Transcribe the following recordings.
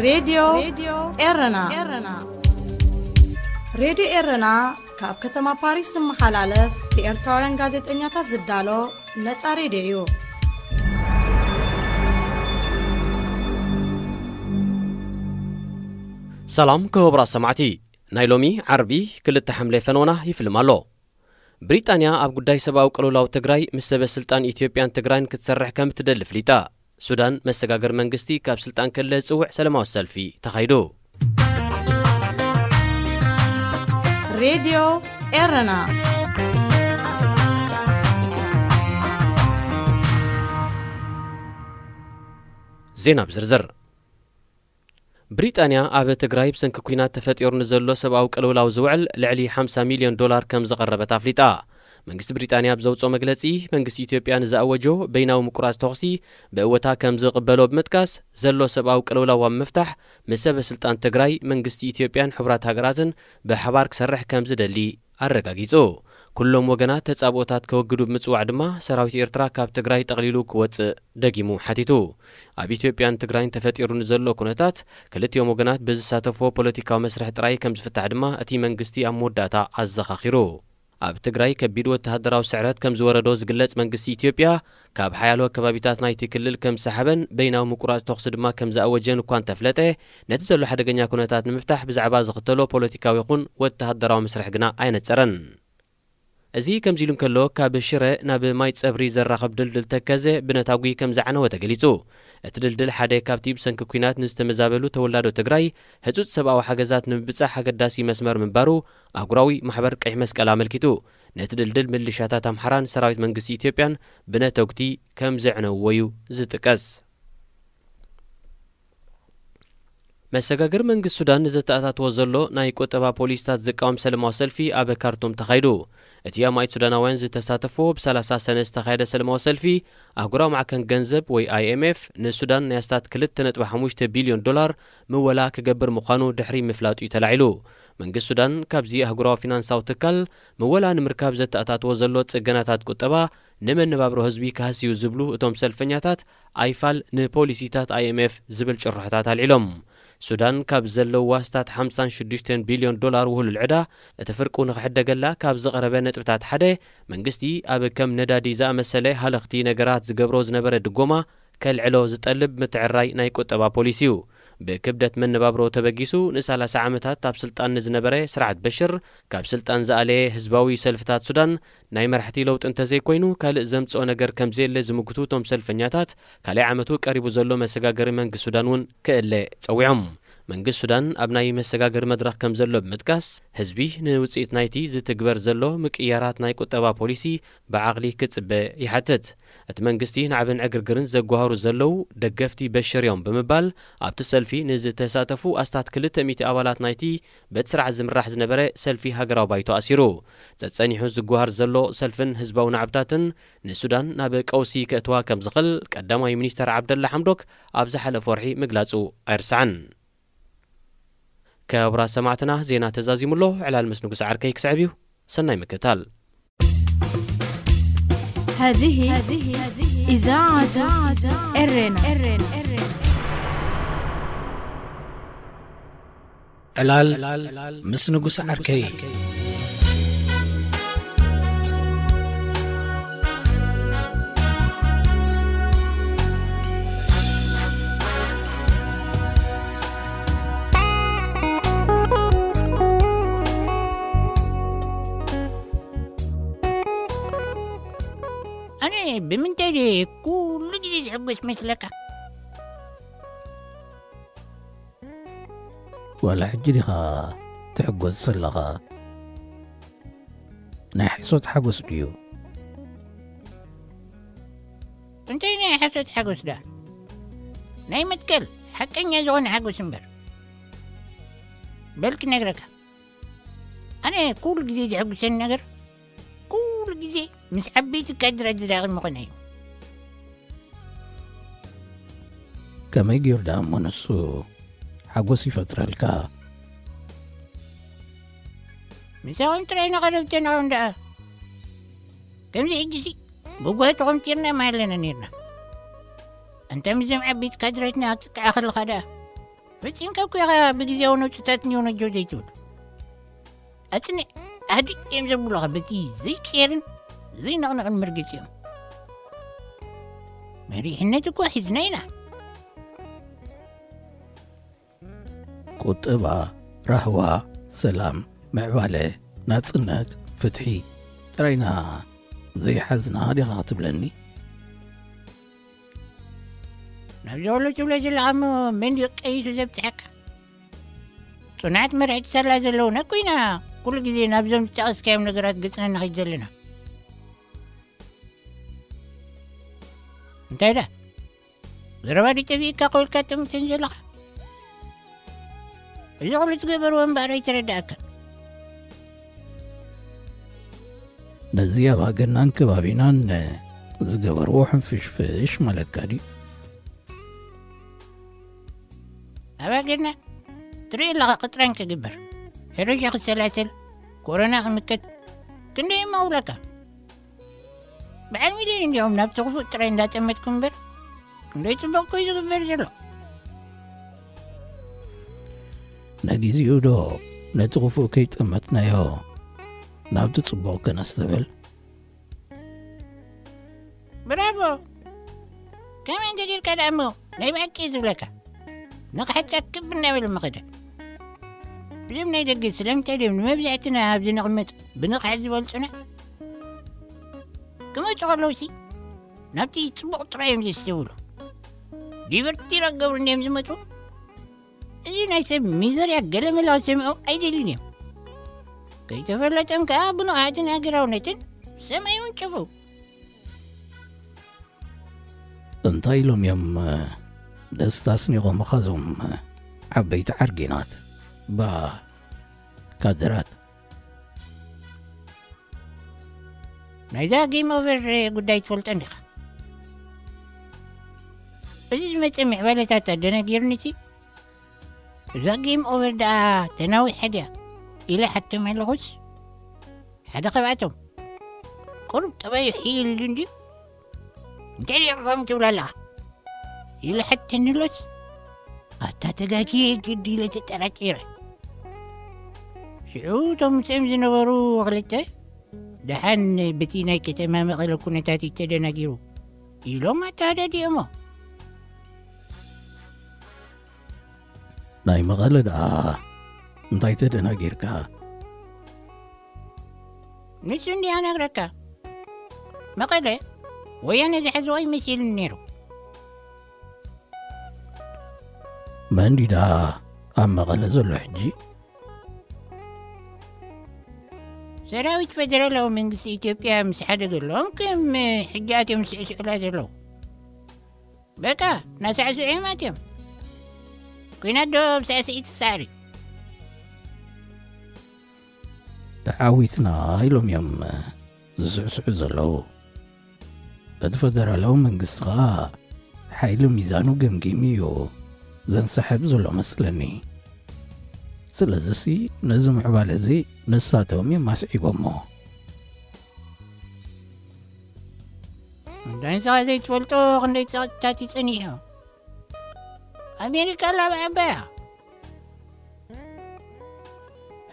ሬድዮ ኤረና። ሬድዮ ኤረና ካብ ከተማ ፓሪስ ዝመሓላለፍ ብኤርትራውያን ጋዜጠኛታት ዝዳሎ ነጻ ሬድዮ እዩ። ሰላም ክቡራት ሰማዕቲ፣ ናይ ሎሚ ዓርቢ ክልተ ሓምለ ፈነወና ይፍልም ኣሎ። ብሪጣንያ ኣብ ጉዳይ ሰብኣዊ ቅልውላው ትግራይ ምስ ሰበ ስልጣን ኢትዮጵያን ትግራይን ክትሰርሕ ከም እትደሊ ፍሊጣ። ሱዳን መሰጋገሪ መንግስቲ ካብ ስልጣን ክእለ ዝጽውዕ ሰላማዊ ሰልፊ ተኻይዱ። ሬድዮ ኤረና። ዜና ብዝርዝር። ብሪጣንያ ኣብ ትግራይ ብሰንኪ ኲናት ተፈጢሩ ንዘሎ ሰብኣዊ ቅልውላው ዝውዕል ልዕሊ ሓምሳ ሚልዮን ዶላር ከም ዘቐረበት ኣፍሊጣ። መንግስቲ ብሪጣንያ ኣብ ዘውፅኦ መግለፂ፣ መንግስቲ ኢትዮጵያ ንዝኣወጆ በይናዊ ምቁራፅ ተኹሲ ብእወታ ከም ዝቕበሎ ብምጥቃስ፣ ዘሎ ሰብኣዊ ቅልውላው ኣብ ምፍታሕ ምስ ሰበ ስልጣን ትግራይ፣ መንግስቲ ኢትዮጵያን ሕቡራት ሃገራትን ብሓባር ክሰርሕ ከም ዝደሊ ኣረጋጊጹ። ኩሎም ወገናት ተጻብኦታት ከወግዱ ብምጽዋዕ ድማ ሰራዊት ኤርትራ ካብ ትግራይ ጠቕሊሉ ክወጽእ ደጊሙ ሓቲቱ። ኣብ ኢትዮጵያን ትግራይን ተፈጢሩ ንዘሎ ኩነታት ክልቲኦም ወገናት ብዝሳተፍዎ ፖለቲካዊ መስርሕ ጥራይ ከም ዝፍታሕ ድማ እቲ መንግስቲ ኣብ መወዳእታ ኣዘኻኺሩ። ኣብ ትግራይ ከቢድ ወተሃደራዊ ስዕረት ከም ዝወረዶ ዝግለጽ መንግስቲ ኢትዮጵያ፣ ካብ ሓያሎ ከባቢታት ናይቲ ክልል ከም ዝሰሓበን በይናዊ ምቁራጽ ተኹሲ ድማ ከም ዝኣወጀን እኳ እንተፍለጠ፣ ነቲ ዘሎ ሓደገኛ ኩነታት ንምፍታሕ ብዛዕባ ዝኽተሎ ፖለቲካዊ ይኹን ወተሃደራዊ መስርሕ ግና ኣየነጸረን። እዚ ከምዚ ኢሉ እንከሎ፣ ካብ ሽረ ናብ ማይ ጸብሪ ዘራኽብ ድልድል ተከዘ ብነታጒ ከም ዝዓነወ ተገሊጹ። እቲ ድልድል ሓደ ካብቲ ብሰንኪ ኲናት ንዝተመዛበሉ ተወላዶ ትግራይ ህጹጽ ሰብኣዊ ሓገዛት ንምብጻሕ ኣገዳሲ መስመር ምንባሩ ኣህጉራዊ ማሕበር ቀይሕ መስቀል ኣመልኪቱ። ነቲ ድልድል ምልሻታት ኣምሓራን ሰራዊት መንግስቲ ኢትዮጵያን ብነተጉቲ ከም ዘዕነውዎ እዩ ዝጥቀስ። መሰጋገሪ መንግስቲ ሱዳን ንዘተኣታትዎ ዘሎ ናይ ቁጠባ ፖሊሲታት ዝቃወም ሰላማዊ ሰልፊ ኣብ ካርቱም ተኻይዱ። እቲ ኣማኢት ሱዳናውያን ዝተሳተፍዎ ብ ሰላሳ ሰነ ዝተኻየደ ሰላማዊ ሰልፊ፣ ኣህጉራዊ ማዕከን ገንዘብ ወይ ኣይ ኤም ኤፍ ንሱዳን ናይ ኣስታት ክልተ ነጥቢ ሓሙሽተ ቢልዮን ዶላር ምወላ ክገብር ምዃኑ ድሕሪ ምፍላጡ እዩ ተላዒሉ። መንግስቲ ሱዳን ካብዚ ኣህጉራዊ ፊናንሳዊ ትካል ምወላ ንምርካብ ዘተኣታትዎ ዘሎ ጽገናታት ቁጠባ ንመነባብሮ ህዝቢ ክሃስዩ ዝብሉ እቶም ሰልፈኛታት፣ ኣይፋል ንፖሊሲታት ኣይ ኤም ኤፍ ዝብል ጭርሖታት ኣልዒሎም። ሱዳን ካብ ዘለዋ ኣስታት ሓምሳን ሽዱሽተን ቢልዮን ዶላር ውህሉል ዕዳ እቲ ፍርቁ ንኽሕደገላ ካብ ዝቐረበ ነጥብታት ሓደ፣ መንግስቲ ኣብ ከም ነዳዲ ዝኣመሰለ ሃለኽቲ ነገራት ዝገብሮ ዝነበረ ድጎማ ከልዕሎ ዝጠልብ ምትዕርራይ ናይ ቁጠባ ፖሊሲ እዩ። ብክብደት መነባብሮ ተበጊሱ ንሰላሳ ዓመታት ኣብ ስልጣን ንዝነበረ ስርዓት በሽር፣ ካብ ስልጣን ዝኣለየ ህዝባዊ ሰልፍታት ሱዳን ናይ መራሕቲ ለውጢ እንተዘይኮይኑ ካልእ ዘምጽኦ ነገር ከም ዘየለ ዝምግቱ እቶም ሰልፈኛታት፣ ካልኣይ ዓመቱ ቀሪቡ ዘሎ መሰጋገሪ መንግስቲ ሱዳን እውን ክእለ ጸዊዖም። መንግስቲ ሱዳን ኣብ ናይ መሰጋገሪ መድረኽ ከም ዘሎ ብምጥቃስ፣ ህዝቢ ንውጽኢት ናይቲ ዝትግበር ዘሎ ምቅያራት ናይ ቁጠባ ፖሊሲ ብዓቕሊ ክጽበ ይሓትት። እቲ መንግስቲ ናዕብን ዕግርግርን ዘጓሃሩ ዘለዉ ደገፍቲ በሽር እዮም ብምባል፣ ኣብቲ ሰልፊ ንዝተሳተፉ ኣስታት ክልተ ሚእቲ ኣባላት ናይቲ በቲ ስርዓት ዝምራሕ ዝነበረ ሰልፊ ሃገራዊ ባይቶ ኣሲሩ። ጸጸኒሑ ዝጓሃር ዘሎ ሰልፍን ህዝባዊ ናዕብታትን ንሱዳን ናብ ቀውሲ ከእትዋ ከም ዝኽእል ቀዳማይ ሚኒስተር ዓብደላ ሓምዶክ ኣብ ዝሓለፈ ወርሒ ምግላጹ ኣይርሳዕን። ክቡራት ሰማዕትና፣ ዜና ተዛዚሙ ኣሎ። ዕላል ምስ ንጉስ ዓርከይ ክስዕብ እዩ። ሰናይ ምክታል። هذه إذاعة إرنا. ዕላል ምስ ንጉስ ዓርከይ። ኣነ ብምንታይ ድየ ኩሉ ግዜ ዝሕጎስ መስለካ? ዋላ ሕጂ ዲኻ ትሕጎስ ዘለኻ? ናይ ሓሶት ሓጎስ ድዩ? እንታይ ናይ ሓሶት ሓጎስ ደኣ? ናይ መትከል ሓቀኛ ዝኾነ ሓጎስ እምበር። በል ክነግረካ፣ ኣነ ኩሉ ግዜ ዘሐጉሰኒ ነገር፣ ኩሉ ግዜ ምስ ዓበይቲ ካድራት ዝራኸብ ምኾነ እዩ። ከመይ ገይሩ ደኣ እሞ ንሱ ሓጎስ ይፈጥረልካ? ምሳኹም ጥራይ ንቐረብ ተናውን ደኣ። ከምዚ ሕጂሲ ብጓሂ ተቖምጢርና ማለና ነርና። ኣንታ ምስዞም ዓበይቲ ካድራትና ክትጥቃዕ ከለኻ ደኣ፣ ፈጺምካ እኮ ኢኻ ብግዜያዊ ነውጽታት ኒዮ ነጆ ዘይትብል። ኣጽንዕ፣ ኣህድእ እዮም ዘብሉኻ በቲ ዘይቅየርን ዘይነቕነቕን መርገጺኦም። መሪሕነት እኮ ሒዝና ኢና። ቁጠባ፣ ራህዋ፣ ሰላም፣ ምዕባለ፣ ናጽነት፣ ፍትሒ ጥራይና ዘይሓዝና ዲኻ ክትብለኒ? ናብዚ ኩሉ ትብሎ ዘለኻ እሞ መን ድዩ ቀይሱ ዘብጽሐካ? ጽኑዓት መርሕቲ ሳላ ዘለውና እኮ ኢና ኩሉ ግዜ ናብዞም ዝጠቐስካዮም ነገራት ገጽና ንኸይድ ዘለና። እንታይ ደኣ? ዘረባ ድዩ ጠፊእካ ኮልካ ጥምትን ዘለኻ? እዚ ኩሉ ትገበርዎ እምበኣር ኣይተረድኣካ። ነዚ ኣብ ሃገርናን ከባቢናን ዝገበርዎ ሕንፍሽፍሽ ማለትካ ድዩ? ኣብ ሃገርና ትርኢ ኣለኻ ቅጥራን ክግበር፣ ሕርሻ ክሰላሰል፣ ኮሮና ክምከት፣ ክንደይ እሞ እብለካ። በዓል ሚልዮን እንዲኦም ናብቲ ክፉእ ጥራይ እንዳጠመትኩም እምበር፣ ክንደይ ጽቡቕ ኮዩ ዝግበር ዘሎ። ነጊዜኡ ዶ ነቲ ክፉእ ከይጠመትናዮ ናብቲ ጽቡቕ ከነስተብል? ብራቮ! ከመይ እንተ ጌርካ ደኣ እሞ ናይ ብሓቂ እየ ዝብለካ። ንቕሓትካ ክብ እናበለ መኸደ። ብዞም ናይ ደገ ስለምንታይ ድዮም ንመብዛሕትና ኣብዚ ንቕመጥ ብንቕሓት ዝበልጹና? ክመጹ ከለውሲ ናብቲ ጽቡቕ ጥራይ እዮም ዘስተብሉ። ዲቨርቲር ኣገብሩ እንድዮም ዝመጹ። እዚ ናይ ሰብ ሚዘርያ ገለመላ ክሰምዑ ኣይደልን እዮም። ከይተፈለጠም ከኣ ብንቕሓትን ሃገራውነትን ሰማይ ይውንጨፉ። እንታይ ኢሎም እዮም ደስታ ኣስኒቖምኻ እዞም ዓበይቲ ዓርጌናት? ባ ካድራት። ናይዛ ጌም ኦቨር ጉዳይ ትፈልጦ እንዲኻ? እዚ ዝመጸ ምዕባለታት ኣደናጊርኒሲ፣ እዛ ጌም ኦቨር ደኣ ተናዊሓ ድያ ኢለ ሓቶም ኣለኹስ፣ ሓደ ካብኣቶም፣ ቁሩብ ጠባዩ ሕይል ኢሉ እንድዩ፣ እንታይ ድዩ ከምኡ ትብል ኣለኻ? ኢሉ ሓተኒ ኣሎስ፣ ኣታ ተጋግየ ግዲ ኢለ ተጠራጢረ። ሽዑ እቶም ምስኦም ዝነበሩ ክልተ፣ ደሓን በቲ ናይ ከተማ መቐለ ኩነታት እዩ ተደናጊሩ ኢሎም ኣተሃዳዲኦሞ። ናይ መቐለ ደኣ እንታይ ተደናጊርካ? ንሱ እንድያ ነግረካ። መቐለ ወያነ ዝሓዝዋ ይመሲሉኒ ነይሩ። መን ድዩ ደኣ ኣብ መቐለ ዘሎ ሕጂ? ሰራዊት ፈደራላዊ መንግስቲ ኢትዮጵያ ምስ ሓደገሎም ከም ሕጂ ኣትዮም ዝስዕስዑላ ዘለዉ። በቃ፣ እናሳዕስዑ እዮም ኣትዮም። ኲናት ዶ ብሳዕስዒት ትሳዕሪ? ተዓዊትና ኢሎም እዮም ዝስዕስዑ ዘለዉ። እቲ ፈደራላዊ መንግስቲ ኸኣ ሓይሊ ሚዛኑ ገምጊሙ እዩ ዘንሳሕብ ዘሎ መስለኒ። ስለዚሲ ነዚ ምዕባለ እዚ ንሳቶም እዮም ኣስዒቦሞ። እንታይ ንስኻ ዘይትፈልጦ ክንደይ ጸቕጥታት እዩ ጸኒሑ? ኣሜሪካ ኣላ ብዓባያ።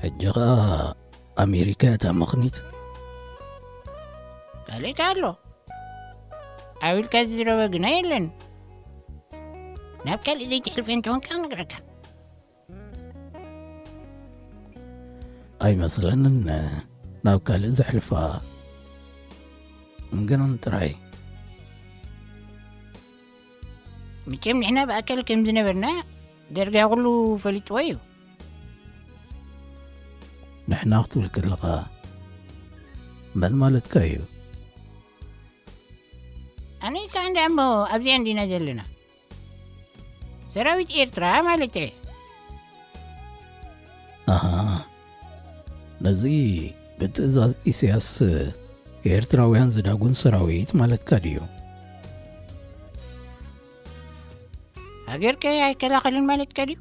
ሕጂ ኸኣ ኣሜሪካ እያ እታ ምኽኒት። ካልእ ከ ኣሎ? ዓው ኢልካ ዝዝረበ ግና የለን። ናብ ካልእ ዘይትሕልፈ እንተኾንካ ክነግረካ። ኣይመስለንን ናብ ካልእ ዘሕልፋ። እምገናን ጥራይ። መቸም ንሕና ብኣካል ከም ዝነበርና ደርጋ ኩሉ ፈሊጥዎ እዩ። ንሕና ክትብል ከለኻ መን ማለትካ እዩ? ኣነ ንስኻ እንዳ እሞ ኣብዚኣ እንዲና ዘለና። ሰራዊት ኤርትራ ማለት እየ። ኣሃ፣ ነዚ ብትእዛዝ ኢሳያስ ኤርትራውያን ዝዳጉን ሰራዊት ማለትካ ድዩ? ሃገርከ ኣይከላኸልን ማለትካ ድዩ?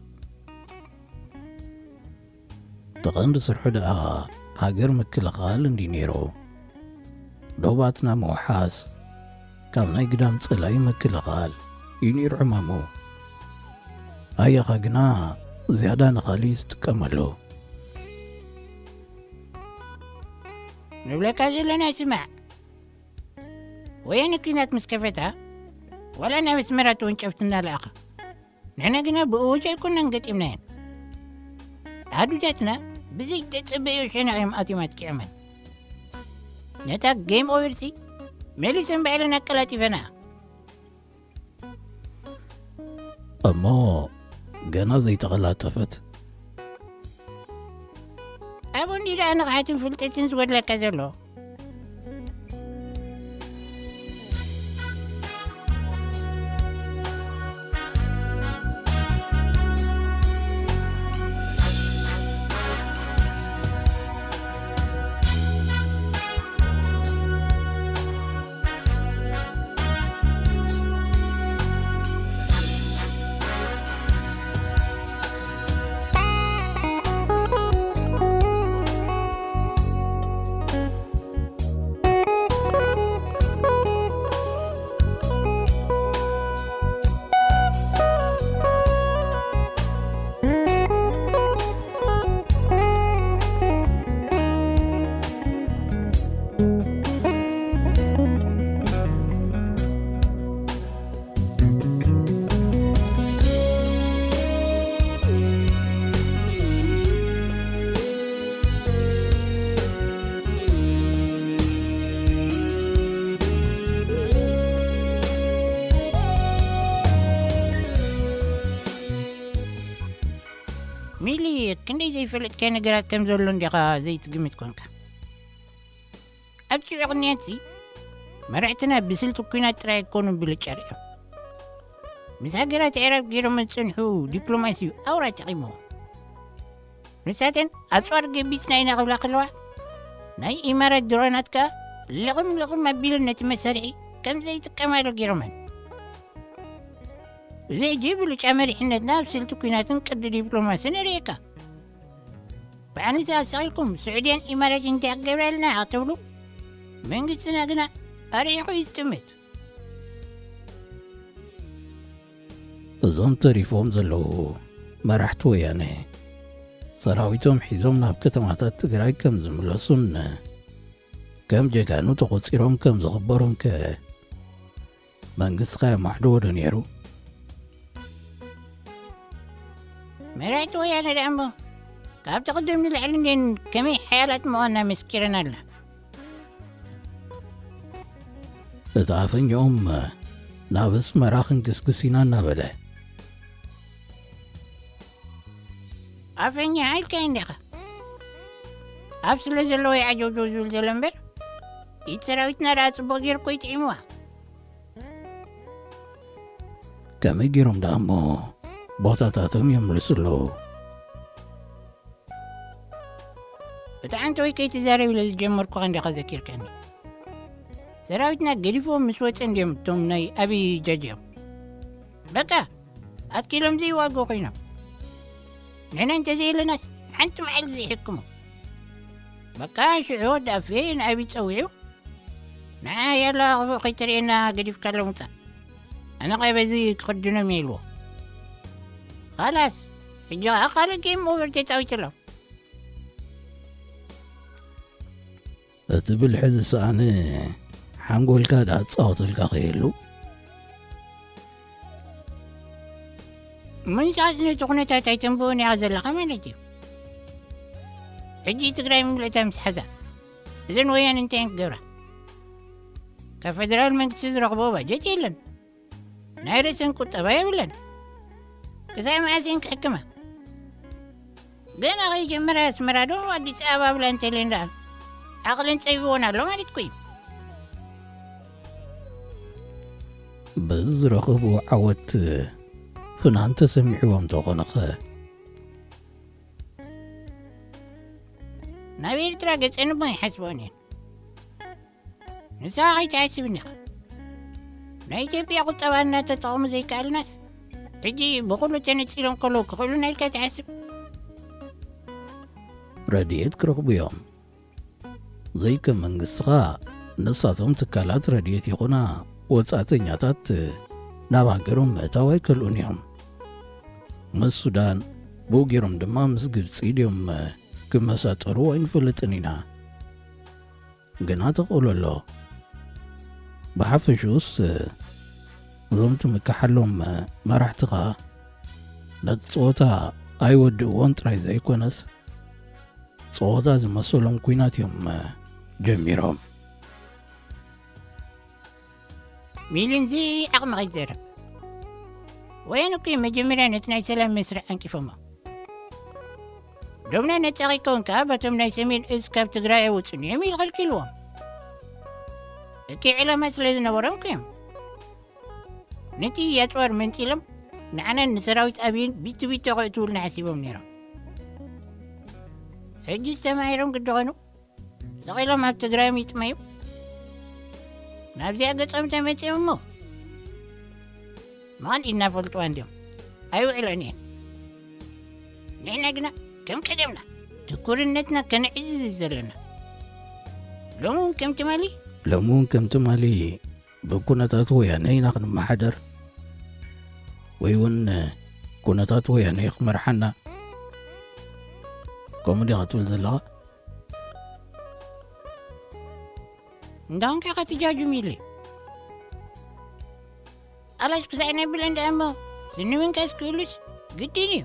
እቲ ቀንዲ ስርሑ ደኣ ሃገር ምክልኻል እንዲ ነይሩ። ዶባትና ምውሓስ፣ ካብ ናይ ግዳም ጸላኢ ምክልኻል እዩ ነይሩ ዕማሙ። ኣያኻ ግና ዝያዳ ንኻልእ እዩ ዝጥቀመሉ። ንብለካ ዘለና ስማዕ፣ ወያነ ኲናት ምስ ከፈታ፣ ዋላ ናብ ኣስመራ ተወንጨፍቲ እናለኣኻ፣ ንሕና ግና ብእወጃ ኣይኮናን ገጢምናየን። ኣሃዱታትና ብዘይ ተጸበዮ ሸነቕ እዮም ኣትዮም ኣጥቂዖመን። ነታ ጌም ኦቨርሲ መሊሰን ባዕለን ኣቀላጢፈና። እሞ ገና ዘይተቐላጠፈት? ኣብ እንዲ ደኣ ንቕሓትን ፍልጠትን ዝጎድለካ ዘሎ? ሚሊ፣ ክንደይ ዘይፈለጥካዮ ነገራት ከም ዘሎ እንዲኻ ዘይትግምት ኮንካ። ኣብ ሽዑ ቅንያትሲ መራሕትና ብስልቲ ኲናት ጥራይ ኣይኮኑን ብልጫ ርእዮም። ምስ ሃገራት ኣዕራብ ገይሮም ዝጸንሑ ዲፕሎማሲ ኣውራ ጠቒምዎ። ንሳተን ኣጽዋር ገቢጽና ኢና ክብላ ከለዋ፣ ናይ ኢማራት ድሮናት ከኣ ልቕም ልቕም ኣቢለን ነቲ መሳርሒ ከም ዘይጥቀማሉ ገይሮመን። እዚ ሕጂ ብልጫ መሪሕነትና ኣብ ስልቲ ኲናትን ቅዲ ዲፕሎማስን የርእየካ። ብዓንተ ኣሳቒልኩም ስዑድያን ኢማራትን እንታይ ክገብራልና ክትብሉ፣ መንግስትና ግና ኣርሒቑ እዩ ዝጥምት። እዞም ተሪፎም ዘለዉ መራሕቲ ወያነ ሰራዊቶም ሒዞም ናብ ከተማታት ትግራይ ከም ዝምለሱን ከም ጀጋኑ ተቖጺሮም ከም ዝኽበሩን ከ መንግስትኻ የማሕድዎ ዶ ነይሩ? መራሕቲ ወያነ ደኣ እሞ ካብቲ ቅድም ንላዕሊ እንዴን ከመይ ሓያላት ምዃንና መስኪረና ኣላ። እቲ ኣፈኛኦም ናብ ኣስመራ ክንግስግስ ኢና እናበለ። ኣፈኛ ኢልካዮ እንዲኻ። ኣፍ ስለ ዘለዎ እዩ ዓጀውጀው ዝብል ዘሎ እምበር፣ ኢድ ሰራዊትና ደኣ ጽቡቕ ጌርኮ ይጥዒምዋ። ከመይ ገይሮም ደኣ እሞ ቦታታቶም የምልሱ ኣለዉ? እቲ ዓንተ ወይ ከይትዛረብ ኢለ ዝጀመርኩኻ እንዲኻ ዘኪርከኒ። ሰራዊትና ገዲፎም ምስ ወጸ እንድዮም እቶም ናይ ኣብይ ጃጅዮም። በቃ፣ ኣትኪሎም ዘይዋግኡ ኮይኖም። ንሕና እንተዘየለናስ ሓንቲ መዓልቲ ዘይሕክሙ። በቃ፣ ሽዑ ወዲ ኣፌ ንኣብይ ጸዊዑ፣ ንዓ ያላ ክፉእ ከይተርእየና ገዲፍካሎም ውጻእ። ኣነ ኸኣ በዚ ክኽድኖም እየ ኢልዎ። ኻላስ፣ ሕጂ ኸኣ ካልእ ጌም ኦቨር ተጻዊትሎም። እቲ ብልሒ ዝሰኣነ ሓንጎልካ ደኣ ጻወተልካ ከየሉ። ምንሻስ ነቲ ኩነታት ኣይተንብቦን ኢኻ ዘለኻ ማለት እዩ። ሕጂ ትግራይ ምልእታ ምስ ሓዛ፣ እዘን ወያነ እንታይ እየን ክገብራ? ካብ ፈደራል መንግስቲ ዝረኽቦ ባጀት የለን። ናይ ርእሰን ቁጠባ የብለን። ክሳብ መዓስ እየን ክሕክማ? ገና ከይጀመራ ኣስመራ ዶ ኣዲስ ኣበባ ብላ እንተልየን ደኣ ዓቕለን ጸቢብወን ኣሎ ማለትኩ እዩ። በዚ ዝረኸብዎ ዓወት ፍናን ተሰሚዕዎም እንተኾነኸ? ናብ ኤርትራ ገጸን እሞ ይሓስብኦን እየን። ንስኻ ከይትሓስብ እንዲኻ። ናይ ኢትዮጵያ ቁጠባ እናተጠቐሙ ዘይከኣልናስ፣ ሕጂ ብኹሉ ተነጺሎም ከለዉ ክኽእሉና ኢልካ ትሓስብ? ረድኤት ክረኽቡ እዮም። ዘይከም መንግስትኻ፣ ንሳቶም ትካላት ረድኤት ይኹና ወጻእተኛታት ናብ ሃገሮም ምእታው ኣይከልኡን እዮም። ምስ ሱዳን፣ ብኡ ገይሮም ድማ ምስ ግብጺ ድዮም ክመሳጠሩ ኣይንፈልጥን ኢና። ግና ተኽእሎ ኣሎ። ብሓፈሽኡስ እዞም ትምክሓሎም መራሕትኻ ነቲ ጸወታ ኣይወድእዎን ጥራይ ዘይኮነስ፣ ጸወታ ዝመሰሎም ኲናት እዮም ጀሚሮም። ሚሊዮን እዚ ዓቕሚ ከይትዘርብ። ወያነ እኮ መጀመርያ ነቲ ናይ ሰላም መስርሕ ዓንቂፎሞ። ዶብና ነጻ ከይከውን ከኣ በቶም ናይ ሰሜን እዝ ካብ ትግራይ ኣይወጹን እዮም ኢሉ ከልኪልዎም። እቲ ዕላማ ስለ ዝነበሮም እኮ እዮም ነቲ ኣጽዋር መንጺሎም ንዓናን ንሰራዊት ኣብይን ቢቱ ቢቱ ከእትውልና ሓሲቦም ነይሮም። ሕጂ ዝተማሂሮም ግዲ ኾኑ። ሰቒሎም ኣብ ትግራዮም ይጥመዩ። ናብዚኣ ገጾም ተመጺኦም እሞ መቐን ኢልና ፈልጥዋ እንዲዮም። ኣይውዕለን እየን። ንሕና ግና ከም ቀደምና ትኩርነትና ከነዕዝዝ ዘለና። ሎሚ እውን ከም ትማሊ ሎሚ እውን ከም ትማሊ ብኩነታት ወያነ ኢና ክንመሓደር፣ ወይ እውን ኩነታት ወያነ ክመርሓና። ከምኡ ዲኻ ትብል ዘለኻ? እንዳኹም ከ ከትጃጁም ኢለ። ኣላሽ ክሳዕ ነብለን ደኣ እሞ ስኒ ምንካስ ክእሉስ ግድን እዩ።